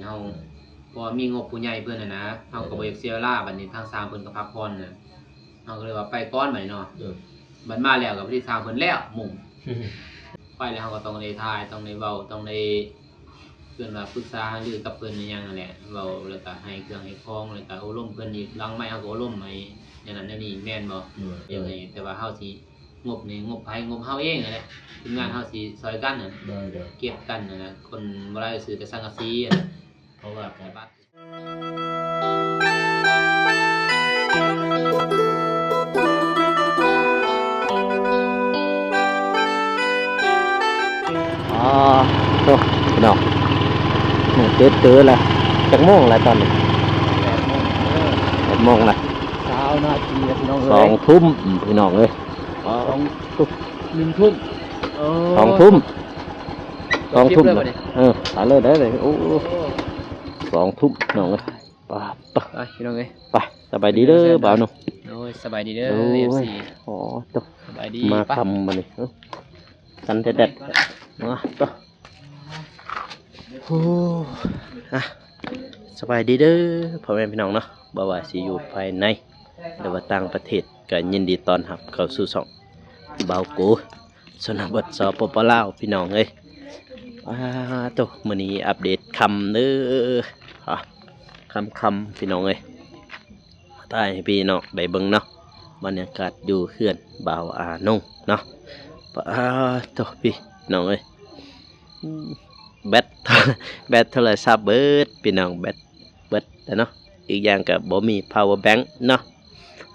ເຮົາ ເພາະວ່າມີງົບຜູ້ໃຫຍ່ເພິ່ນຫັ້ນນະ ເຮົາກໍບໍ່ຢາກເສຍເວລາ. ບັດນີ້ທາງຊ່າງເພິ່ນກໍພັກຜ່ອນນະ ເຮົາກໍເລີຍວ່າໄປກ່ອນບັດນີ້ເນາະ. ເອີ ບັດມາແລ້ວກໍໄປຕິດຊ່າງເພິ່ນແລ້ວ ມຸງ ໄປແລ້ວເຮົາກໍຕ້ອງໄດ້ຖ່າຍ ຕ້ອງໄດ້ເວົ້າ ຕ້ອງໄດ້ ເອີ້ນວ່າປຶກສາຫາລືກັບເພິ່ນອີ່ຫຍັງຫັ້ນແຫຼະ ເວົ້າແລ້ວກໍໃຫ້ເຄື່ອງໃຫ້ຂອງ ແລ້ວກໍໂອ້ລົມເພິ່ນອີກ ຫຼັງໄມເຮົາກໍໂອ້ລົມໃຫ້ແນວນັ້ນແນວນີ້ ແມ່ນບໍ່? ເອີ ຢາກໃຫ້ ແຕ່ວ່າເຮົາຊິ ງົບນີ້ງົບໃຜງົບເຮົາເອງຫັ້ນແຫຼະ ທີມງານເຮົາຊິຊ່ອຍກັນຫັ້ນ ໂດຍໆ ເກັບກັນຫັ້ນນະ ຄົນບໍ່ຫຼາຍຊື້ແຕ່ສັງກະສີຫັ້ນນະ ເພາະວ່າກະບາດ ອໍ ໂຕ ພີ່ນ້ອງ ມື້ຕື່ນໆ ແລ້ວ ຈັກໂມງແລ້ວຕອນນີ້? ແປດໂມງ ແປດໂມງລະ ຊາວນາທີແລ້ວ ພີ່ນ້ອງເອີຍ ສອງທຸ່ມ ພີ່ນ້ອງເອີຍ. ອໍ ໜຶ່ງທຸ່ມ ເອີ ສອງທຸ່ມ ສອງທຸ່ມ ເອີ ໄປເລີຍ ໄດ້ເລີຍ. ໂອ້ ສອງທຸ່ມ ພີ່ນ້ອງເອີຍ ປາດ ໄປ ພີ່ນ້ອງເອີຍ ໄປ ສະບາຍດີເດີ ບ່າວໜຸ່ມ ໂດຍ ສະບາຍດີເດີ ໂອ້ຍ ເອັຟຊີ ອໍ ໂຕ ສະບາຍດີ ມາຄ່ຳບັດນີ້ ເອີ ສັນແດດໆ ມາ ໂຕ ໂອ້ ອະ ສະບາຍດີເດີ ພໍ່ແມ່ພີ່ນ້ອງເນາະ ບໍ່ວ່າຊິຢູ່ພາຍໃນ ຫຼືວ່າຕ່າງປະເທດ ກໍຍິນດີຕ້ອນຮັບເຂົ້າສູ່ຊ່ອງບ່າວໂກ ຊົນນະບົດ ສປປ ລາວ ພີ່ນ້ອງເອີຍ. ອາ ໂຕ ມື້ນີ້ອັບເດດຄ່ຳເດີ ອາ ຄ່ຳໆ ພີ່ນ້ອງເອີຍ ຖ່າຍໃຫ້ພີ່ນ້ອງໄດ້ເບິ່ງເນາະ ບັນຍາກາດຢູ່ເຮືອນບ່າວອານົງເນາະ. ອາ ໂຕ ພີ່ນ້ອງເອີຍ ແບັດ ແບັດໂທລະສັບເບິດ ພີ່ນ້ອງ ແບັດເບິດແລ້ວເນາະ. ອີກຢ່າງກໍບໍ່ມີພາວເວີແບັງເນາະ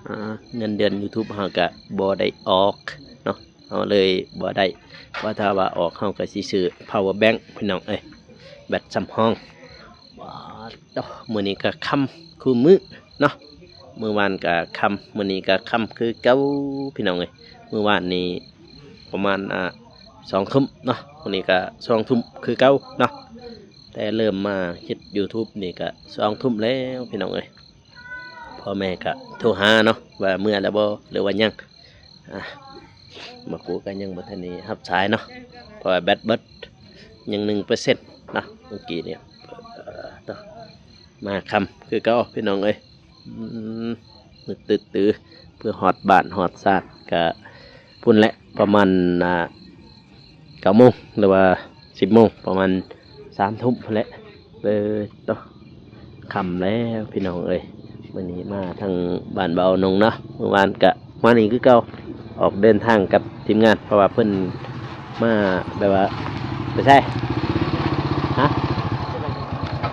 ອາ ເງິນເດືອນຢູທູບເຮົາກໍບໍ່ໄດ້ອອກເນາະ ເຮົາເລີຍບໍ່ໄດ້ ວ່າຖ້າວ່າອອກເຮົາກໍຊິຊື້ພາວເວີແບັງ ພີ່ນ້ອງເອີຍ ແບັດສຳຮອງ. ບາດ ໂຕ ມື້ນີ້ກໍຄ່ຳຄູ່ມື້ເນາະ ມື້ວານກໍຄ່ຳ ມື້ນີ້ກໍຄ່ຳຄືເກົ່າ ພີ່ນ້ອງເອີຍ. ມື້ວານນີ້ປະມານ ອາ ສອງທຸ່ມເນາະ ມື້ນີ້ກໍສອງທຸ່ມຄືເກົ່າເນາະ ແຕ່ເລີ່ມມາເຮັດຢູທູບນີ້ກໍສອງທຸ່ມແລ້ວ ພີ່ນ້ອງເອີຍ. ພໍ່ແມ່ກະໂທຫາເນາະ ວ່າເມືອແລ້ວບໍ່ ຫຼືວ່າຍັງ ອາ ມາກູກະຍັງບໍ່ທັນໄດ້ຮັບສາຍເນາະ ເພາະວ່າແບັດເບິດ ຍັງໜຶ່ງເປີເຊັນເນາະ ເມື່ອກີ້ນີ້. ມາຄ່ຳຄືເກົ່າ ພີ່ນ້ອງເອີຍ ອືມ ມືດຕຶດຕື້ ເພື່ອຮອດບ້ານຮອດຊານກະ ພຸ້ນແຫຼະ ປະມານ ອາ ເກົ້າໂມງ ຫຼືວ່າສິບໂມງ ປະມານສາມທຸ່ມພຸ້ນແຫຼະ. ເອີ ໂຕ ຄ່ຳແລ້ວພີ່ນ້ອງເອີຍ ມື້ນີ້ມາທາງບ້ານບ່າວນົງເນາະ ມື້ວານກະມານີ້ຄືເກົ່າ ອອກເດີນທາງກັບທີມງານ ເພາະວ່າເພິ່ນມາແບບວ່າ ໄປໃສ? ຮະ?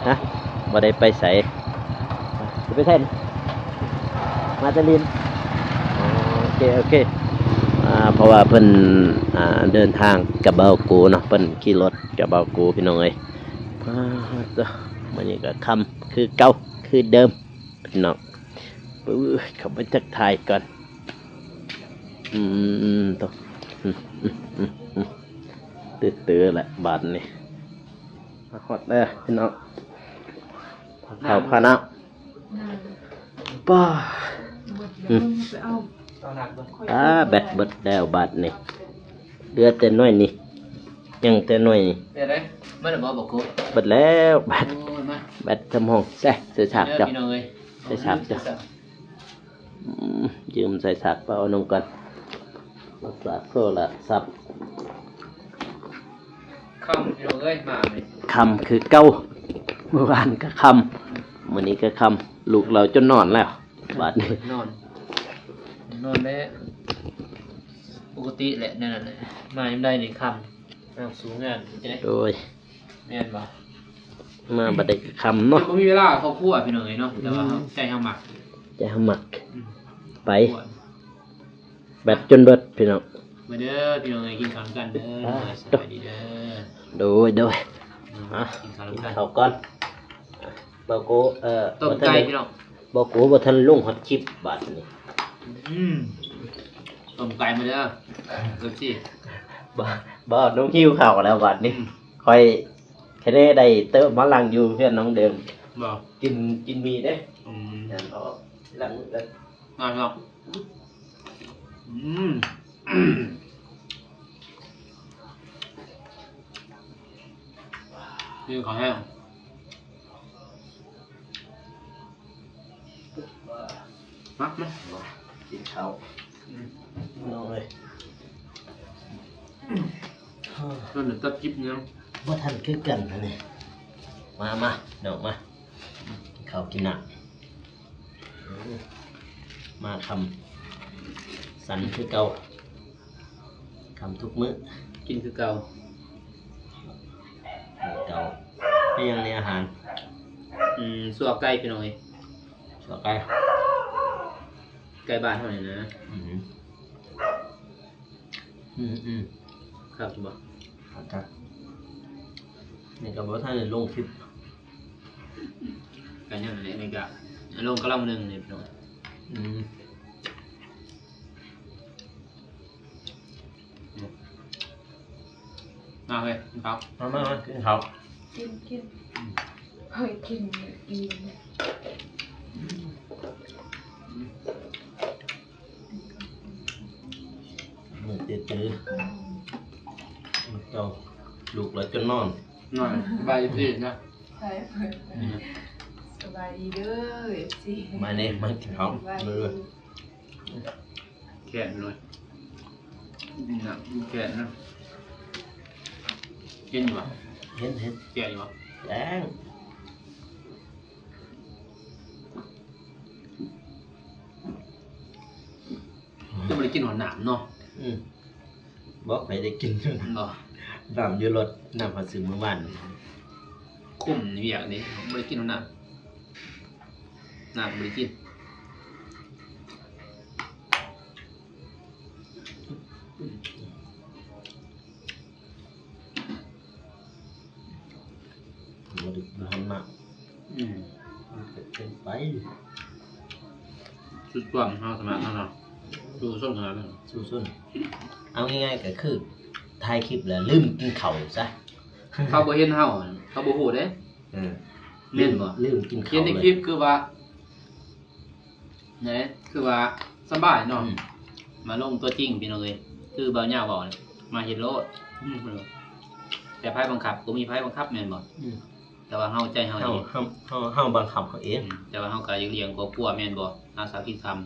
ຮະ? ບໍ່ໄດ້ໄປໃສ. ຊິໄປໃສນີ້? ມາແຕ່ຫຼິ້ນ. ອໍ ໂອເຄ ໂອເຄ ອາ ເພາະວ່າເພິ່ນ ອາ ເດີນທາງກັບບ່າວໂກເນາະ ເພິ່ນຂີ່ລົດກັບບ່າວໂກ ພີ່ນ້ອງເອີຍ. ອາ ໂຕ ມື້ນີ້ກໍຄ່ຳຄືເກົ່າຄືເດີມ ພີ່ນ້ອງ. ປຶ້ ເຂົ້າໄປທັກທາຍກ່ອນ. ອືມ ໂຕ ອືມ ຕຶດຕື້ແຫຼະບາດນີ້. ມາຮອດແລ້ວພີ່ນ້ອງ ພາເຂົ້າພານ້ຳ ປ້າ ອືມ ອາ ແບັດເບິດແລ້ວບາດນີ້ ເຫຼືອແຕ່ໜ້ອຍນີ້ ຍັງແຕ່ໜ້ອຍນີ້ ເບິດແລ້ວບໍ່ ບໍ່ໂກ ເບິດແລ້ວແບັດ ໂອ້ຍ ມາ ແບັດສຳຮອງ ໃສ່ ໃສ່ສາກເຈົ້າ ໃສ່ສາກເຈົ້າ. ອືມ ຢືມໃສ່ສາກເປົ່າໜຶ່ງກ່ອນ ສາກໂທລະສັບ. ຄ່ຳພີ່ນ້ອງເອີຍ ມານີ້ ຄ່ຳຄືເກົ່າ ມື້ວານກໍຄ່ຳ ມື້ນີ້ກໍຄ່ຳ ລູກລາວຈົນນອນແລ້ວບາດນີ້ ນອນ ນອນແລ້ວ ປົກກະຕິແຫຼະແນວນັ້ນແຫຼະ ມາຍາມໃດນີ້ຄ່ຳ ອ້າວ ສູງງານ ໂດຍ ແມ່ນບໍ່? ມາບັດໃດກໍຄ່ຳເນາະ ບໍ່ມີເວລາຄອບຄົວພີ່ນ້ອງເອີຍເນາະ ແຕ່ວ່າ ອືມ ໃຈເຮົາມັກ ໃຈເຮົາມັກ ອືມ ໄປ ແບັດຈົນເບິດພີ່ນ້ອງ ມາເດີພີ່ນ້ອງເອີຍ ກິນເຂົ້ານຳກັນເດີ ສະບາຍດີເດີ ໂດຍ ໂດຍ ອືມ ກິນເຂົ້ານຳກັນ ກິນເຂົ້າກ່ອນ ບໍ່ໂກ ເອີ ຕົ້ມໄກ່ພີ່ນ້ອງ ບໍ່ໂກບໍ່ທັນລົງຮອດຄລິບບາດນີ້ ອືມ ຕົ້ມໄກ່ມາເດີ ເອັຟຊີ ບໍ່ ບໍ່ ນ້ອງຫິວເຂົ້າແລ້ວບາດນີ້ ອືມ ຂ້ອຍ ຄະເນໄດ້ເຕີມມາຫຼັງຢູ່ເຮືອນນ້ອງເດີມ ບໍ່ ກິນ ກິນໝີ່ເດ້ ອືມ ນັ້ນອອກຫຼັງເດີມ ມາເນາະ ອືມ ກິນເຂົ້າແຮງ ມາ ມາ ກິນເຂົ້າ ອືມ ນ້ອງເອີຍ ເພິ່ນຕັດຄລິບຍັງບໍ່ທັນຄືກັນຫັ້ນນີ້. ມາ ມາ ນ້ອງມາ ກິນເຂົ້າກິນນ້ຳ. ມາຄ່ຳສັນຄືເກົ່າ ຄ່ຳທຸກມື້ ກິນຄືເກົ່າ ຄືເກົ່າ. ມີຫຍັງໃນອາຫານ? ອືມ ຊົ່ວໄກ່ພີ່ນ້ອງເອີຍ ຊົ່ວໄກ່ ໄກ່ບ້ານເຮົານີ້ນະ. ອືມ ອືມໆ ຄັກຢູ່ບໍ່? ຄັກໆ ນີ້ກໍບໍ່ທັນໄດ້ລົງຄລິບ ກໍຍັງແຫຼະ ນີ້ກໍລົງກະລອງໜຶ່ງນີ້ພີ່ນ້ອງ. ອືມ ມາເວີຍ ກິນເຂົ້າ ມາໆໆ ກິນເຂົ້າ ກິນ ກິນ ອືມ ເຮີ້ຍ ກິນອີ່ມ. ມື້ຕື່ນໆ ເຈົ້າ ລຸກແລ້ວຈົນນອນ ນອນ. ສະບາຍດີເນາະ ໃຊ່ ອືມ ສະບາຍດີເດີ ເອັຟຊີ ມາເນ ມາກິນເຂົ້າ ສະບາຍດີ ເດີ ແຂນໜ້ອຍ ກິນນ້ຳກິນແຂນນະ. ເຫັນຢູ່ບໍ່? ເຫັນ ເຫັນ ແຈງຢູ່ບໍ່? ແຈງ. ຄືບໍ່ໄດ້ກິນຮອດນ້ຳເນາະ. ອືມ ບໍ່ ຂ້ອຍໄດ້ກິນຢູ່ ບໍ່ ນ້ຳຢູ່ລົດ ນ້ຳເຮົາຊື້ມື້ວານ ຄຸ້ມວຽກເດ້ ບໍ່ໄດ້ກິນຮອດນ້ຳ ນ້ຳບໍ່ໄດ້ກິນ. ບໍ່ໄດ້ກິນຮອດນ້ຳ ອືມ ມັນກໍເປັນໄປ ສຸດຄວາມເຮົາສາມາດເນາະ ສູ້ຊົນຂະໜາດນັ້ນ ສູ້ຊົນ. ເອົາງ່າຍໆກໍຄືຖ່າຍຄລິບແລ້ວລືມກິນເຂົ້າຊະ ເຂົາບໍ່ເຫັນເຮົາ ເຂົາບໍ່ຮູ້ເດ້. ເອີ ແມ່ນບໍ່? ລືມກິນເຂົ້າ ເຫັນໃນຄລິບຄືວ່າ ແນ ຄືວ່າສະບາຍເນາະ ອືມ ມາລົງຕົວຈິງພີ່ນ້ອງເອີຍ ຄືບ່າວຍາວເວົ້າ ມາເຮັດໂລດ ອືມ ແຕ່ໃຜບັງຄັບ ບໍ່ມີໃຜບັງຄັບແມ່ນບໍ່? ອືມ ແຕ່ວ່າເຮົາໃຈເຮົາເອງ ເຮົາ ເຮົາ ເຮົາບັງຄັບເຮົາເອງ ອືມ ແຕ່ວ່າເຮົາກໍຢາກລ້ຽງຄອບຄົວແມ່ນບໍ່? ຫາເຊົ້າກິນຄ່ຳ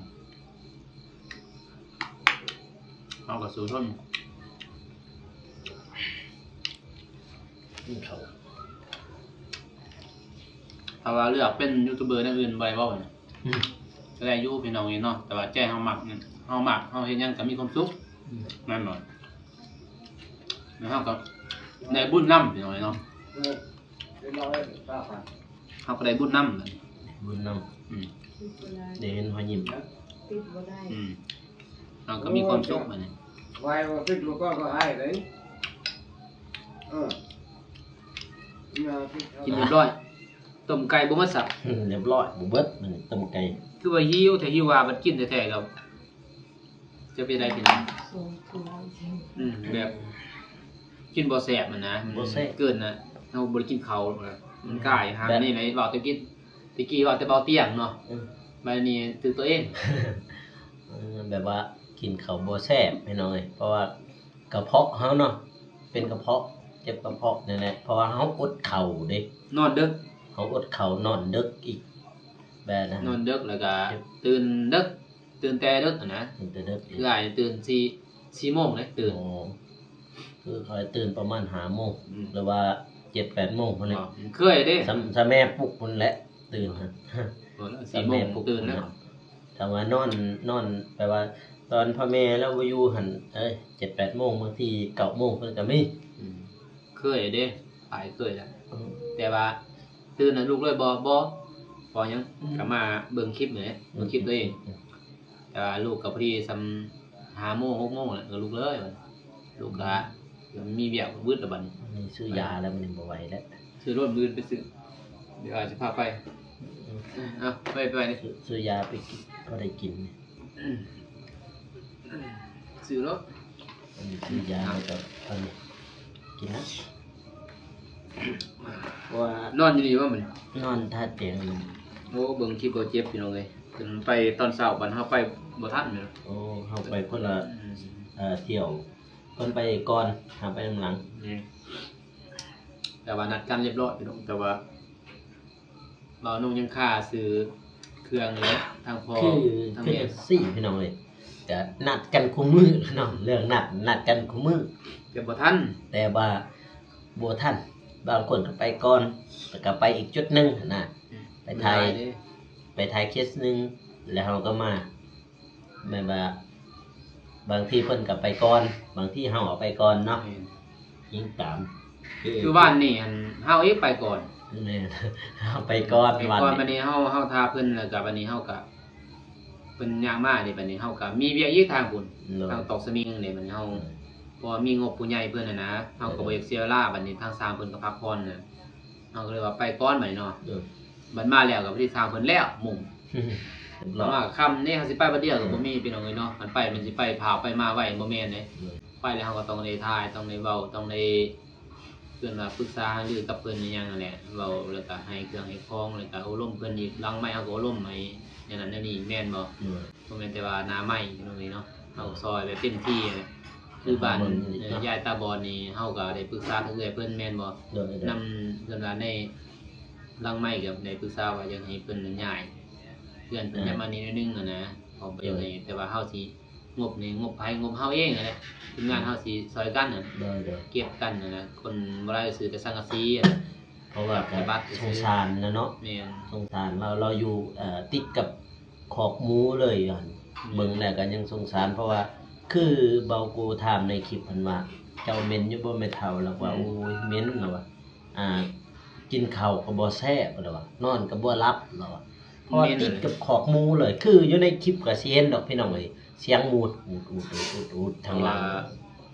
ເຮົາກໍສູ້ຊົນ ກິນເຂົ້າ. ຖ້າວ່າເລືອກເປັນຢູທູບເບີແນວອື່ນບໍ່ໄດ້ເວົ້ານະ ອືມ ກໍໄດ້ຢູ່ພີ່ນ້ອງເອີຍເນາະ ແຕ່ວ່າໃຈເຮົາມັກ ເຮົາມັກ ເຮົາເຮັດຫຍັງກໍມີຄວາມສຸກ ອືມ ແມ່ນບໍ່? ແລ້ວເຮົາກໍໄດ້ບຸນນຳພີ່ນ້ອງເອີຍເນາະ ເອີ ເຮົາກໍໄດ້ບຸນນຳ ບຸນນຳ ອືມ ໄດ້ເຫັນຮອຍຍິ້ມ ປິດບໍ່ໄດ້ ອືມ ເຮົາກໍມີຄວາມສຸກບັດນີ້ ໄວ້ວ່າປິດບໍ່ກໍອາຍເດ້ ເອີ ກິນຮຽບຮ້ອຍ ຕົ້ມໄກ່ບໍ່ໝົດຊ້ຳ ຮຽບຮ້ອຍ ບໍ່ເບິດ ມື້ນີ້ຕົ້ມໄກ່ ຄືວ່າຫິວແທ້ ຫິວວ່າບັດກິນແທ້ໆ ກໍຈະເປັນໄດ້ພີ່ນ້ອງ ສອງຖ້ວຍ ອືມ ແບບກິນບໍ່ແຊບຫັ້ນນະ ບໍ່ແຊບ ເກີນນະ ເຮົາບໍ່ໄດ້ກິນເຂົ້າ ມັນກາຍຫາ ແບບນີ້ແຫຼະ ເວົ້າແຕ່ກິນ ແຕ່ກີ້ເວົ້າແຕ່ເບົາຕຽງເນາະ ອືມ ບັດນີ້ຖືກຕົວເອງ ເອີ ແບບວ່າກິນເຂົ້າບໍ່ແຊບພີ່ນ້ອງເອີຍ ເພາະວ່າ ກະເພາະເຮົາເນາະ ເປັນກະເພາະ ເຈັບກະເພາະນີ້ແຫຼະ ເພາະວ່າເຮົາອົດເຂົ້າເດ້ ນອນເດິກ ເຮົາອົດເຂົ້ານອນເດິກອີກ ແບບນັ້ນ ນອນເດິກ ແລ້ວກະຕື່ນເດິກ ຕື່ນແຕ່ເດິກຫັ້ນນະ ຕື່ນແຕ່ເດິກ ຄືອ້າຍຕື່ນສີ່ ສີ່ໂມງເດ້ຕື່ນ ໂອ້ ຄືຂ້ອຍຕື່ນປະມານຫ້າໂມງ ອືມ ຫຼືວ່າເຈັດແປດໂມງພຸ້ນແຫຼະ ເຄີຍເດ້ ສ່ຳ ສ່ຳແມ່ປຸກພຸ້ນແຫຼະ ຕື່ນ ສີ່ໂມງຕື່ນແລ້ວ ຖ້າວ່ານອນ ນອນ ແປວ່າຕອນພໍ່ແມ່ລາວບໍ່ຢູ່ຫັ້ນ ເອີຍ ເຈັດແປດໂມງ ບາງທີເກົ້າໂມງເພິ່ນກໍມີ ອືມ ເຄີຍເດ້ ຫຼາຍເຄີຍແລ້ວ ອືມ ແຕ່ວ່າຕື່ນນະ ລຸກເລີຍ ບໍ່ ບໍ່ ບໍ່ຫຍັງ ອືມ ກໍມາເບິ່ງຄລິບນີ້ແຫຼະ ເບິ່ງຄລິບຕົວເອງ ອືມ ແຕ່ວ່າລູກກໍພໍດີສ່ຳຫ້າໂມງ ຫົກໂມງແລ້ວ ກໍລຸກເລີຍ ລູກກໍ ອືມ ມີວຽກວືດແລ້ວບັດນີ້ ນີ້ຊື້ຢາແລ້ວ ມື້ນີ້ບໍ່ໄຫວແລ້ວ ຊື້ລົດ ມື້ອື່ນໄປຊື້ ດຽວອາດຊິພາໄປ ອືມ ເອົາ ໄປ ໄປ ຊື້ ຊື້ຢາໄປກິນ ພໍໄດ້ກິນ ອືມ ຊື້ໂລດ ອັນນີ້ຊື້ຢາ ແລ້ວກໍອັນນີ້ກິນນະ ເພາະວ່ານອນຢູ່ນີ້ບໍ່ມື້ນີ້ ນອນທາດຕຽງຢູ່ ໂອ້ ເບິ່ງຄລິບບໍ່ເຈັບ ພີ່ນ້ອງເອີຍ ເພິ່ນໄປຕອນເຊົ້າ ບັດເຮົາໄປບໍ່ທັນແມ່ນ ໂອ້ ເຮົາໄປຄົນລະ ອືມ ເອີ ທ່ຽວ ເພິ່ນໄປກ່ອນ ຫາໄປນຳຫຼັງ ແຕ່ວ່ານັດກັນລຽບຮ້ອຍພີ່ນ້ອງ ແຕ່ວ່າ ບ່າວນົງຍັງຄາຊື້ ຄື່ອງແຫຼະ ທາງພໍ່ ຄື ທາງ ຄື ແມ່ ຈັ່ງຊີ້ພີ່ນ້ອງເອີຍ ກະນັດກັນຄູ່ມື້ເນາະ ເລື່ອງນັດ ນັດກັນຄູ່ມື້ ແຕ່ບໍ່ທັນ ແຕ່ວ່າບໍ່ທັນ ບາງຄົນກໍໄປກ່ອນ ແລ້ວກໍໄປອີກຈຸດໜຶ່ງຫັ້ນນະ ອືມ ໄປຖ່າຍ ຫຼາຍເດ້ ໄປຖ່າຍເຄສໜຶ່ງ ແລ້ວເຮົາກໍມາ ແມ່ນວ່າບາງທີເພິ່ນກໍໄປກ່ອນ ບາງທີເຮົາເອົາໄປກ່ອນເນາະ ແມ່ນ ອີງຕາມ ຄື ຄືວານນີ້ຫັ້ນ ເຮົາເອງໄປກ່ອນ ແມ່ນ ເຮົາໄປກ່ອນ ໄປກ່ອນ ວານນີ້ ບາດນີ້ເຮົາ ເຮົາຖ້າເພິ່ນ ແລ້ວກໍບາດນີ້ເຮົາກໍ ເພິ່ນຍ່າງມາເດ້ ບາດນີ້ເຮົາກໍມີວຽກອີກທາງພຸ້ນ ໂດຍ ທາງຕອກສະໝິງເດ້ ບາດນີ້ເຮົາ ໂດຍ ເພາະວ່າມີງົບຜູ້ໃຫຍ່ເພິ່ນຫັ້ນນະ ເຮົາກໍ ໂດຍ ບໍ່ຢາກເສຍເວລາ ບາດນີ້ທາງຊ່າງເພິ່ນກໍພັກຜ່ອນນະ ເຮົາກໍເລີຍວ່າໄປກ່ອນບາດນີ້ເນາະ ໂດຍ ບັດມາແລ້ວກໍບໍ່ໄດ້ຖາມເພິ່ນແລ້ວ ມຸງ ເລີຍ ມາຄ່ຳເດ້ ເຮົາຊິໄປບັດດຽວກໍ ອືມ ບໍ່ມີ ພີ່ນ້ອງເອີຍເນາະ ມັນໄປ ມັນຊິໄປພ້າວໄປມາໄວ ບໍ່ແມ່ນເດ້ ໂດຍ ໄປແລ້ວເຮົາກໍຕ້ອງໄດ້ຖ່າຍ ຕ້ອງໄດ້ເວົ້າ ຕ້ອງໄດ້ ເອີ້ນວ່າປຶກສາຫາລືກັບເພິ່ນອີ່ຫຍັງຫັ້ນແຫຼະ ເວົ້າແລ້ວກໍໃຫ້ເຄື່ອງໃຫ້ຂອງ ແລ້ວກໍໂອ້ລົມເພິ່ນອີກ ຫຼັງໄມເຮົາກໍໂອ້ລົມໃຫ້ແນວນັ້ນແນວນີ້ ແມ່ນບໍ່? ໂດຍ ບໍ່ແມ່ນແຕ່ວ່າໜ້າໄມ ພີ່ນ້ອງເອີຍເນາະ ເຮົາກໍຊ່ອຍແບບເຕັມທີ່ແຫຼະ ຄືບ້ານ ເອີ ຍາຍຕາບອດນີ້ ເຮົາກໍໄດ້ປຶກສາທາງເອື້ອຍເພິ່ນແມ່ນບໍ່? ໂດຍ ໂດຍ ນຳ ເອີ້ນວ່າໃນຫຼັງໄມກໍໄດ້ປຶກສາວ່າຢາກໃຫ້ເພິ່ນຍ້າຍເຮືອນເພິ່ນ ອືມ ຈາກມານີ້ໜ້ອຍໜຶ່ງຫັ້ນນະ ເພາະບໍ່ຢາກໃຫ້ ໂດຍ ແຕ່ວ່າເຮົາຊິ ງົບນີ້ງົບໃຜ ງົບເຮົາເອງຫັ້ນແຫຼະ ທີມງານເຮົາຊິຊ່ອຍກັນຫັ້ນ ໂດຍ ໂດຍ ເກັບກັນຫັ້ນນະ ຄົນບໍ່ຫຼາຍກໍຊື້ແຕ່ສັງກະສີຫັ້ນ ເພາະວ່າກໍ ແຕ່ບັດ ສົງສານແຫຼະເນາະ ແມ່ນ ສົງສານລາວ ລາວຢູ່ ເອີ ຕິດກັບຄອກໝູເລີຍຫັ້ນ ແມ່ນ ເບິ່ງແລ້ວກໍຍັງສົງສານ ເພາະວ່າຄືເບົາໂກຖາມໃນຄລິບຫັ້ນວ່າ ເຈົ້າເໝັນຢູ່ບໍ່ແມ່ເຖົ້າ? ລາວວ່າ ອືມ ໂອ້ຍ ເໝັນ ລາວວ່າ ອ່າ ກິນເຂົ້າກໍບໍ່ແຊບ ລາວວ່າ ນອນກໍບໍ່ຫຼັບ ລາວວ່າ ເພາະວ່າຕິດກັບຄອກໝູເລີຍ ຄືຢູ່ໃນຄລິບກໍຊິເຫັນດອກພີ່ນ້ອງເອີຍ ສຽງໝູດ ອູດໆໆໆ ທາງຫຼັງ ເພາະວ່າ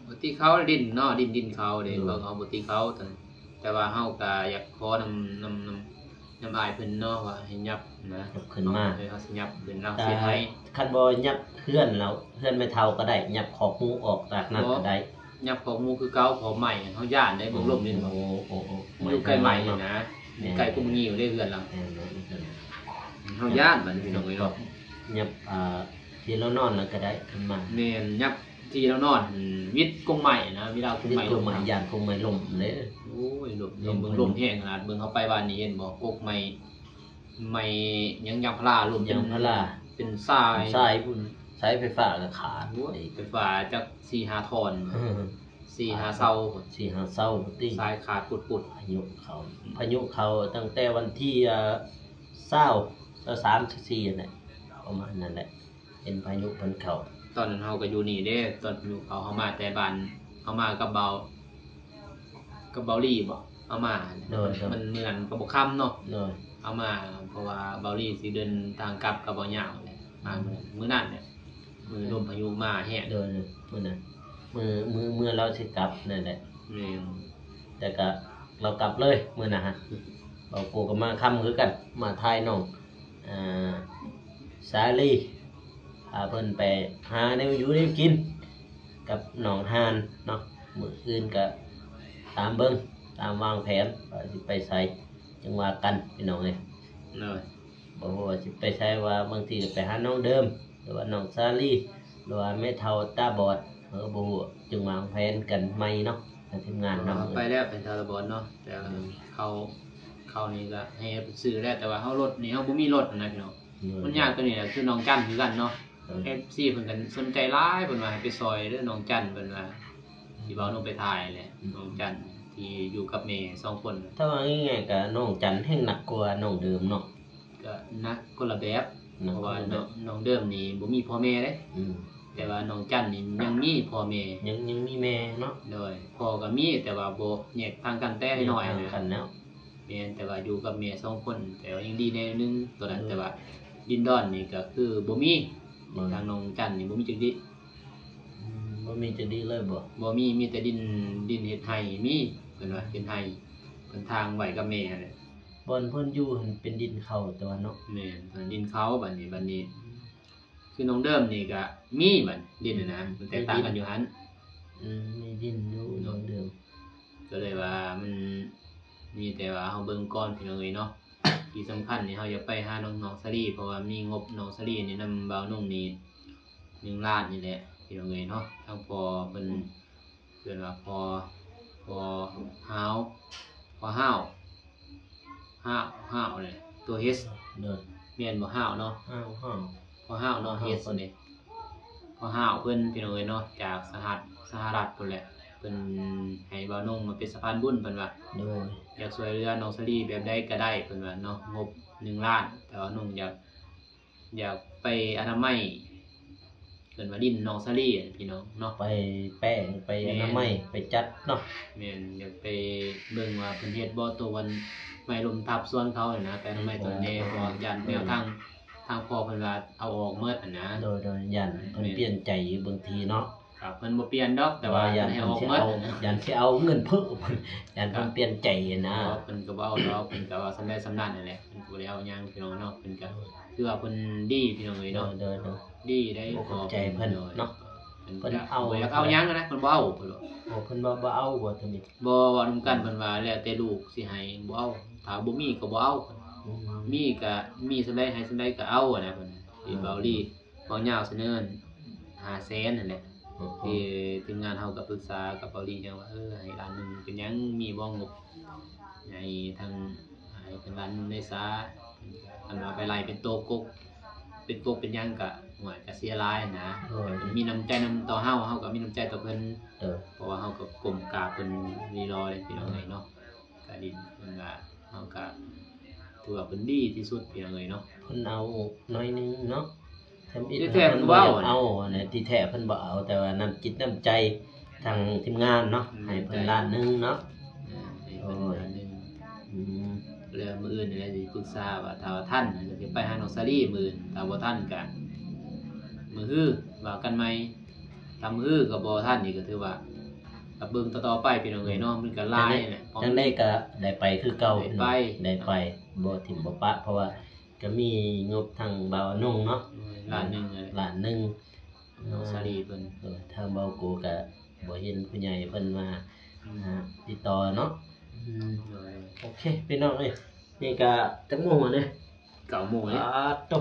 ບໍ່ຕິເຂົາ ດິນເນາະ ດິນ ດິນເຂົາເດ້ ໂດຍ ເຂົາບໍ່ຕິເຂົາ ແຕ່ວ່າເຮົາກໍຢາກຂໍນຳ ນຳ ນຳ ນຳອ້າຍເພິ່ນເນາະ ວ່າໃຫ້ຫຍັບນະ ຫຍັບຂຶ້ນມາ ເອີ ເຮົາຊິຫຍັບຂຶ້ນ ເຮົາຊິໃຫ້ ຄັນບໍ່ຫຍັບເຮືອນແລ້ວ ເຮືອນແມ່ເຖົ້າກໍໄດ້ ຫຍັບຄອກໝູອອກຈາກນັ້ນກໍໄດ້ ຫຍັບຄອກໝູຄືເກົ່າ ເພາະໄມ້ເຮົາຢ້ານໄດ໋ ເບິ່ງລົມນີ້ ໂອ້ ໂອ້ ໂອ້ ຢູ່ໃກ້ໄມ້ນີ້ນະ ໃກ້ກົມງິ້ວເດ້ເຮືອນລາວ ແມ່ນ ເຮົາຢ້ານບັດນີ້ພີ່ນ້ອງເອີຍເນາະ ຫຍັບ ອ່າ ທີ່ລາວນອນລະກໍໄດ້ ຄັນມາ ແມ່ນ ຫຍັບທີ່ລາວນອນ ຫວິດກົງໄມ້ນະ ເວລາກົງໄມ້ ວິດກົງໄມ້ ຢ້ານກົງໄມ້ລົ້ມເດ້ ໂອ້ຍ ລົມ ລົມ ເບິ່ງລົມແຮງຂະໜາດ ເບິ່ງເຮົາໄປວານນີ້ເຫັນບໍ່ ກົກໄມ້ ໄມ້ຫຍັງ ຢາງພາລາ ລົມ ຢາງພາລາ ເປັນສາຍ ສາຍພຸ້ນ ສາຍໄຟຟ້າກໍຂາດ ໂອ້ຍ ໄຟຟ້າຈັກສີ່ຫ້າທ່ອນ ສີ່ຫ້າເສົາ ສີ່ຫ້າເສົາຕິ ສາຍຂາດປຸດໆ ພາຍຸເຂົ້າ ພາຍຸເຂົ້າຕັ້ງແຕ່ວັນທີ ເອີ ຊາວ ຊາວສາມ ຊາວສີ່ຫັ້ນແຫຼະ ປະມານນັ້ນແຫຼະ ເຫັນພາຍຸເພິ່ນເຂົ້າ ຕອນນັ້ນເຮົາກໍຢູ່ນີ້ເດ້ ຕອນພາຍຸເຂົ້າ ເຮົາມາແຕ່ບ້ານ ເຮົາມາກັບເບົາ ກັບເບົາລີບໍ ເຮົາມາ ໂດຍ ໂດຍ ມັນມື້ນັ້ນກໍບໍ່ຄ່ຳເນາະ ໂດຍ ເຮົາມາ ເພາະວ່າເບົາລີຊິເດີນທາງກັບກັບເບົາຍາວແຫຼະ ມາມື້ນັ້ນ ມື້ນັ້ນແຫຼະ ມື້ລົມພາຍຸມາແຮງ ໂດຍ ໂດຍ ມື້ນັ້ນ ມື້ ມື້ ມື້ລາວຊິກັບນັ້ນແຫຼະ ແມ່ນ ແຕ່ກະລາວກັບເລີຍມື້ນັ້ນຫັ້ນ ເບົາໂກກໍມາຄ່ຳຄືກັນ ມາຖ່າຍນ້ອງ ອ່າ ສາລີ ພາເພິ່ນໄປຫາແນວຢູ່ແນວກິນກັບນ້ອງຮ່ານເນາະ ມື້ອື່ນກະຕາມເບິ່ງ ຕາມວາງແຜນວ່າຊິໄປໃສ ຈັ່ງວ່າກັນພີ່ນ້ອງເອີຍ ໂດຍ ບໍ່ຮູ້ວ່າຊິໄປໃສ ວ່າບາງທີກໍໄປຫານ້ອງເດີມ ຫຼືວ່ານ້ອງສາລີ ຫຼືວ່າແມ່ເຖົ້າຕາບອດ ເຮົາກໍບໍ່ຮູ້ ຈຶ່ງວາງແຜນກັນໃໝ່ເນາະ ທາງທີມງານເຮົາ ເຮົາໄປແລ້ວ ແມ່ເຖົ້າຕາບອດເນາະ ແຕ່ ອືມ ເຂົາ ເຂົານີ້ກໍໃຫ້ເພິ່ນຊື້ແລ້ວ ແຕ່ວ່າເຮົາລົດນີ້ ເຮົາບໍ່ມີລົດນະພີ່ນ້ອງ ໂດຍ ມັນຍາກຕົວນີ້ແຫຼະ ຄືນ້ອງຈັນຄືກັນເນາະ ໂດຍ ເອັຟຊີເພິ່ນກໍສົນໃຈຫຼາຍ ເພິ່ນວ່າໃຫ້ໄປຊ່ອຍເດີນ້ອງຈັນ ເພິ່ນວ່າ ທີ່ເວົ້າລົງໄປຖ່າຍແຫຼະ ອືມ ນ້ອງຈັນທີ່ຢູ່ກັບແມ່ສອງຄົນ ຖ້າວ່າງ່າຍໆກໍນ້ອງຈັນແຮ່ງໜັກກວ່ານ້ອງເດີມເນາະ ກໍໜັກຄົນລະແບບ ໜັກ ເພາະວ່າ ຄົນລະແບບ ນ້ອງ ນ້ອງເດີມນີ້ບໍ່ມີພໍ່ແມ່ເດ້ ອືມ ແຕ່ວ່ານ້ອງຈັນນີ້ຍັງມີພໍ່ແມ່ ຍັງ ຍັງມີແມ່ເນາະ ໂດຍ ພໍ່ກໍມີ ແຕ່ວ່າບໍ່ ແຍກທາງກັນແຕ່ນ້ອຍໆ ແຍກທາງກັນແລ້ວ ແມ່ນ ແຕ່ວ່າຢູ່ກັບແມ່ສອງຄົນ ແຕ່ວ່າຍັງດີແດ່ໜຶ່ງ ຕົວນັ້ນ ໂດຍ ແຕ່ວ່າດິນດອນນີ້ກໍຄືບໍ່ມີ ໂດຍ ທາງນ້ອງຈັນນີ້ບໍ່ມີຈັກດິ ອືມ ບໍ່ມີຈັກດິເລີຍບໍ? ບໍ່ມີ ມີແຕ່ດິນ ດິນເຮັດໄຮ່ມີ ເພິ່ນວ່າເຮັດໄຮ່ ເພິ່ນທາງໄວ້ກັບແມ່ຫັ້ນແຫຼະ ບ່ອນເພິ່ນຢູ່ຫັ້ນເປັນດິນເຂົາຕົວະເນາະ ແມ່ນ ດິນເຂົາ ບັດນີ້ ບັດນີ້ ຄືນ້ອງເດີມນີ້ກະມີບັດດິນຫັ້ນນະ ມັນແຕກຕ່າງກັນຢູ່ຫັ້ນ ອືມ ມີດິນຢູ່ ນ້ອງເດີມ ກໍເລີຍວ່າມັນມີແຕ່ວ່າເຮົາເບິ່ງກ່ອນ ພີ່ນ້ອງເອີຍເນາະ ທີ່ສຳຄັນນີ້ເຮົາຢາກໄປຫານ້ອງ ນ້ອງສາລີ ເພາະວ່າມີງົບນ້ອງສາລີນີ້ນຳບ່າວນຸ່ງນີ້ ໜຶ່ງລ້ານນີ້ແຫຼະ ພີ່ນ້ອງເອີຍເນາະ ທາງພໍ່ເພິ່ນ ເອີ້ນວ່າພໍ່ ພໍ່ຮາວ ພໍ່ຮ້າວ ຮ້າວ ຮ້າວແຫຼະ ຕົວເຮສ ໂດຍ ແມ່ນບໍ່ ຮ້າວເນາະ ຮ້າວ ຮ້າວ ພໍ່ຮ້າວເນາະ ເຮັດເດ້ ພໍ່ຮ້າວເພິ່ນ ພີ່ນ້ອງເອີຍເນາະ ຈາກສະຫະລັດ ສະຫະລັດພຸ້ນແຫຼະ ເພິ່ນໃຫ້ບ່າວນົງມາເປັນສະພານບຸນ ເພິ່ນວ່າ ໂດຍ ຢາກຊ່ວຍເຫຼືອນ້ອງສາລີແບບໃດກໍໄດ້ ເພິ່ນວ່າເນາະ ງົບໜຶ່ງລ້ານ ແຕ່ວ່ານ້ອງຢາກ ຢາກໄປອະນາໄມ ເອີ້ນວ່າດິນນ້ອງສາລີ ພີ່ນ້ອງເນາະ ໄປແປງ ໄປອະນາໄມ ແມ່ນ ໄປຈັດເນາະ ແມ່ນ ຢາກໄປເບິ່ງວ່າເພິ່ນເຮັດບໍ່ ໂຕອັນໄມ້ລົ້ມທັບສວນເຂົາຫັ້ນນະ ໄປອະນາໄມຕົວແດ່ ເພາະວ່າຢ້ານແນວທາງ ທາງພໍ່ເພິ່ນວ່າເອົາອອກໝົດຫັ້ນນະ ໂດຍໆ ຢ້ານເພິ່ນ ແມ່ນ ປ່ຽນໃຈຢູ່ບາງທີເນາະ ກໍເພິ່ນບໍ່ປ່ຽນດອກ ແຕ່ວ່າ ວ່າຢ້ານເພິ່ນຊິເອົາ ຢ້ານເພິ່ນຊິເອົາເງິນເພີ່ມ ຢ້ານເພິ່ນປ່ຽນໃຈຫັ້ນນະ ເພິ່ນກໍບໍ່ເອົາດອກ ເພິ່ນກໍເວົ້າສ່ຳໃດສ່ຳນັ້ນຫັ້ນແຫຼະ ເພິ່ນກໍບໍ່ໄດ້ເອົາຫຍັງ ພີ່ນ້ອງເນາະ ເພິ່ນກໍ ໂດຍ ຖືວ່າເພິ່ນດີ ພີ່ນ້ອງເອີຍເນາະ ໂດຍໆ ດີໄດ້ ໂອ້ ຂອບໃຈເພິ່ນເນາະ ເພິ່ນກໍ ເພິ່ນເອົາ ບໍ່ຢາກເອົາຫຍັງນະ ເພິ່ນບໍ່ເອົາ ເພິ່ນວ່າ ໂອ້ ເພິ່ນບໍ່ ບໍ່ເອົາບໍ່ ໂຕນີ້ ບໍ່ ເວົ້ານຳກັນ ເພິ່ນວ່າແລ້ວແຕ່ລູກຊິໃຫ້ ບໍ່ເອົາ ຖ້າບໍ່ມີກໍບໍ່ເອົາ ອືມ ມີກໍມີສ່ຳໃດໃຫ້ສ່ຳໃດກໍເອົານະ ເພິ່ນ ອືມ ທີ່ເບົາລີ ເວົ້າຍາວສະເໜີຫ້າແສນຫັ້ນແຫຼະ ອືມ ທີ່ທີມງານເຮົາກໍປຶກສາກັບເບົາລີຫຍັງວ່າ ເອີ ໃຫ້ລ້ານໜຶ່ງເປັນຫຍັງ ມີບໍ່ງົບ ໃຫ້ທາງ ໃຫ້ເພິ່ນລ້ານໜຶ່ງໄດ້ຊະ ຄັນວ່າໄປໄລ່ເປັນໂຕກົກ ເປັນກົກເປັນຫຍັງກະ ໂອ້ຍ ກະເສຍຫຼາຍນະ ໂດຍ ມີນ້ຳໃຈນຳຕໍ່ເຮົາ ເຮົາກໍມີນ້ຳໃຈຕໍ່ເພິ່ນ ໂດຍ ເພາະວ່າເຮົາກໍກົ້ມກາບເພິ່ນລີລໍເດ້ ພີ່ນ້ອງເອີຍເນາະ ກະດີ ເພິ່ນວ່າເຮົາກະຖືວ່າເພິ່ນດີທີ່ສຸດ ພີ່ນ້ອງເອີຍເນາະ ເພິ່ນເອົາໜ້ອຍໜຶ່ງເນາະ ທຳອິດ ທີ່ແທ້ເພິ່ນບໍ່ເອົາ ເອົາຫັ້ນແຫຼະ ທີ່ແທ້ເພິ່ນບໍ່ເອົາ ແຕ່ວ່ານ້ຳຈິດນ້ຳໃຈທາງທີມງານເນາະ ອືມ ໃຫ້ເພິ່ນລ້ານໜຶ່ງເນາະ ເອີ ໃຫ້ເພິ່ນລ້ານໜຶ່ງ ອືມ ແລ້ວມື້ອື່ນນີ້ແຫຼະຊິປຶກສາວ່າ ຖ້າວ່າທັນກໍຊິໄປຫານ້ອງສາລີມື້ອື່ນ ຖ້າບໍ່ທັນກໍມື້ຮືວ່າກັນໃໝ່ ຖ້າມື້ຮືກໍບໍ່ທັນອີກ ກໍຖືວ່າກໍເບິ່ງຕໍ່ໆໄປ ພີ່ນ້ອງເອີຍເນາະ ມັນກໍຫຼາຍແຫຼະ ຈັ່ງໃດກໍໄດ້ໄປຄືເກົ່າ ໄດ້ໄປ ໄດ້ໄປ ບໍ່ຖິ້ມບໍ່ປະ ເພາະວ່າ ກໍມີງົບທາງບ່າວອານົງເນາະ ອືມ ລ້ານໜຶ່ງ ລ້ານໜຶ່ງ ນ້ອງສາລີເພິ່ນ ເອີ ທາງບ່າວໂກກໍບໍ່ເຫັນຜູ້ໃຫຍ່ເພິ່ນມາ ອືມ ຫາຕິດຕໍ່ເນາະ ອືມ ໂດຍ ໂອເຄ ພີ່ນ້ອງເອີຍ ນີ້ກໍຈັກໂມງແລ້ວນີ້ ເກົ້າໂມງແລ້ວ ອາ ໂຕ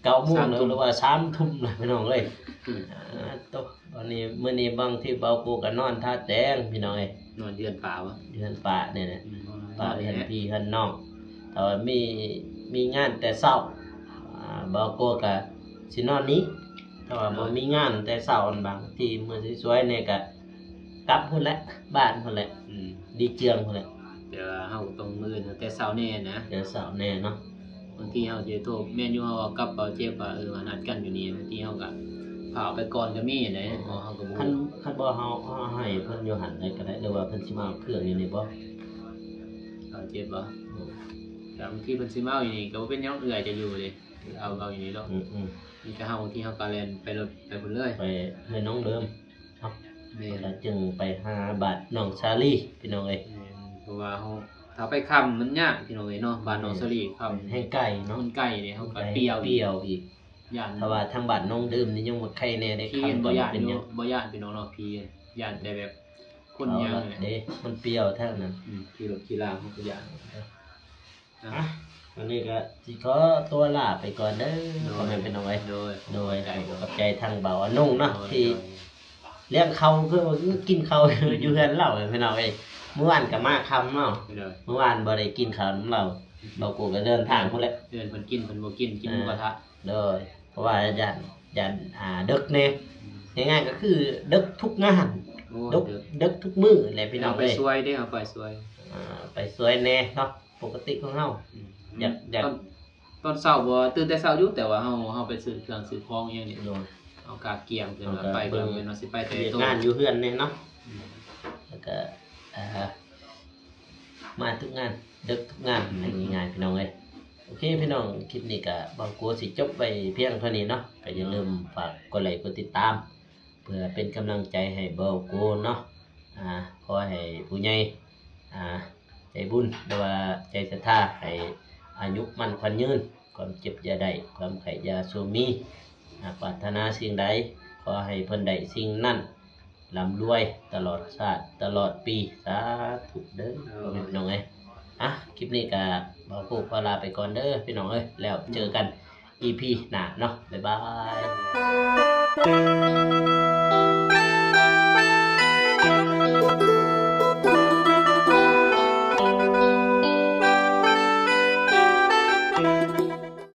ເກົ້າໂມງແລ້ວ ຫຼືວ່າສາມທຸ່ມແລ້ວ ພີ່ນ້ອງເອີຍ ອືມ ອາ ໂຕ ອັນນີ້ ມື້ນີ້ບາງທີບ່າວໂກກໍນອນທ່າແຕງ ພີ່ນ້ອງເອີຍ ນອນເຮືອນປ້າບໍ່? ເຮືອນປ້ານີ້ແຫຼະ ອືມ ປ້າເຮືອນພີ່ເຮືອນນ້ອງ ຖ້າວ່າມີ ມີງານແຕ່ເຊົ້າ ອາ ບ່າວໂກກໍຊິນອນນີ້ ຖ້າວ່າບໍ່ມີງານແຕ່ເຊົ້າ ບາງທີມື້ສວຍໆແດ່ກໍກັບພຸ້ນແຫຼະ ບ້ານພຸ້ນແຫຼະ ອືມ ດີເຈືອງພຸ້ນແຫຼະ ແຕ່ວ່າເຮົາກໍຕ້ອງ ມື້ອື່ນແຕ່ເຊົ້າແດ່ນະ ແຕ່ເຊົ້າແດ່ເນາະ ບາງທີເຮົາຊິໂທ ແມ່ນຢູ່ ເຮົາເວົ້າກັບບ່າວເຈັບວ່າ ເອີ ວ່ານັດກັນຢູ່ນີ້ ບາງທີເຮົາກໍພາອອກໄປກ່ອນກໍມີເດ້ ເພາະເຮົາກໍບໍ່ຮູ້ ຄັນ ຄັນບໍ່ເຮົາ ເຮົາໃຫ້ເພິ່ນຢູ່ຫັ້ນໄດ້ກໍໄດ້ ຫຼືວ່າເພິ່ນຊິມາເອົາເຄື່ອງຢູ່ນີ້ບໍ່? ບ່າວເຈັບບໍ່? ອືມ ແຕ່ບາງທີເພິ່ນຊິມາເອົາຢູ່ນີ້ກໍບໍ່ເປັນຫຍັງ ເອື້ອຍກໍຢູ່ເດ້ ເອົາ ເອົາຢູ່ນີ້ດອກ ອືມໆ ມີແຕ່ເຮົາ ບາງທີເຮົາກໍແລ່ນໄປລົດໄປພຸ້ນເລີຍ ໄປເຮືອນນ້ອງເດີມ ເນາະ ແມ່ນ ແລ້ວຈຶ່ງໄປຫາບ້ານນ້ອງສາລີ ພີ່ນ້ອງເອີຍ ແມ່ນ ເພາະວ່າເຮົາ ຖ້າໄປຄ່ຳມັນຍາກ ພີ່ນ້ອງເອີຍເນາະ ບ້ານນ້ອງສາລີຄ່ຳ ແມ່ນ ແຮ່ງໄກເນາະ ມັນໄກເດ້ ເຮົາກໍປ່ຽວ ໄກ ປ່ຽວອີກ ຢ້ານ ຖ້າວ່າທາງບ້ານນ້ອງເດີມນີ້ຍັງບໍ່ໄຄແນ່ເດ້ ຄ່ຳກໍບໍ່ຢ້ານ ບໍ່ຢ້ານ ພີ່ນ້ອງເນາະ ຜີ ຢ້ານແຕ່ແບບຄົນຍ່າງເດ້ ມັນປ່ຽວທາງນັ້ນ ອືມ ຂີ່ລົດຂີ່ລາເຮົາກໍຢ້ານ ອ່ະ ວັນນີ້ກໍຊິຂໍຕົວລາໄປກ່ອນເດີ ໂດຍ ພໍ່ແມ່ພີ່ນ້ອງເອີຍ ໂດຍ ໂດຍ ຂອບໃຈ ຂອບໃຈທາງບ່າວອານົງເນາະ ໂດຍ ທີ່ ໂດຍ ລ້ຽງເຂົ້າ ຄືວ່າກິນເຂົ້າຢູ່ເຮືອນລາວ ພີ່ນ້ອງເອີຍ ມື້ວານກໍມາຄ່ຳເນາະ ໂດຍ ມື້ວານບໍ່ໄດ້ກິນເຂົ້ານຳລາວ ບ່າວໂກກໍເດີນທາງພຸ້ນແຫຼະ ເຮືອນເພິ່ນກິນ ເພິ່ນບໍ່ກິນ ກິນໝູກະທະ ໂດຍ ເພາະວ່າຢ້ານ ຢ້ານ ອ່າ ດຶກແດ່ ອືມ ງ່າຍໆກໍຄືດຶກທຸກງານ ໂອ້ ດຶກ ດຶກ ດຶກທຸກມື້ແຫຼະ ພີ່ນ້ອງເອີຍ ເຮົາໄປຊ່ວຍເດ້ ເຮົາໄປຊ່ວຍ ອ່າ ໄປຊ່ວຍແດ່ເນາະ ປົກກະຕິຂອງເຮົາ ອືມ ຢາກ ຢາກ ຕອນ ຕອນເຊົ້າບໍ່ ຕື່ນແຕ່ເຊົ້າຢູ່ ແຕ່ວ່າເຮົາ ເຮົາໄປຊື້ເຄື່ອງຊື້ຂອງອີ່ຫຍັງນີ້ ໂດຍ ເຮົາກະກຽມ ເພິ່ນວ່າໄປ ເພິ່ນວ່າຊິໄປແຕ່ ວຽກງານຢູ່ເຮືອນແດ່ເນາະ ອືມ ແລ້ວກະ ອ່າ ມາທຸກງານ ເດິກທຸກງານ ງ່າຍໆ ພີ່ນ້ອງເອີຍ ໂອເຄ ພີ່ນ້ອງ ຄລິບນີ້ກະບ່າວໂກຊິຈົບໄວ້ພຽງເທົ່ານີ້ເນາະ ກະຢ່າລືມຝາກກົດໄລກົດຕິດຕາມ ເພື່ອເປັນກຳລັງໃຈໃຫ້ບ່າວໂກເນາະ ອ່າ ຂໍໃຫ້ຜູ້ໃຫຍ່ ອ່າ ໃຈບຸນ ຫຼືວ່າໃຈສັດທາ ໃຫ້ອາຍຸໝັ້ນຂວັນຍືນ ຄວາມເຈັບຢ່າໄດ້ ຄວາມໄຂ້ຢ່າຊົມມີ ຫາກປາດຖະໜາສິ່ງໃດ ຂໍໃຫ້ເພິ່ນໄດ້ສິ່ງນັ້ນ ລ່ຳລວຍຕະຫຼອດຊາດຕະຫຼອດປີ ສາທຸເດີ ໂດຍ ພໍ່ແມ່ພີ່ນ້ອງເອີຍ ອ່ະ ຄລິບນີ້ກະບ່າວໂກຂໍລາໄປກ່ອນເດີພີ່ນ້ອງເອີຍ ແລ້ວເຈີກັນ ອີພີ ໜ້າເນາະ ບາຍບາຍ.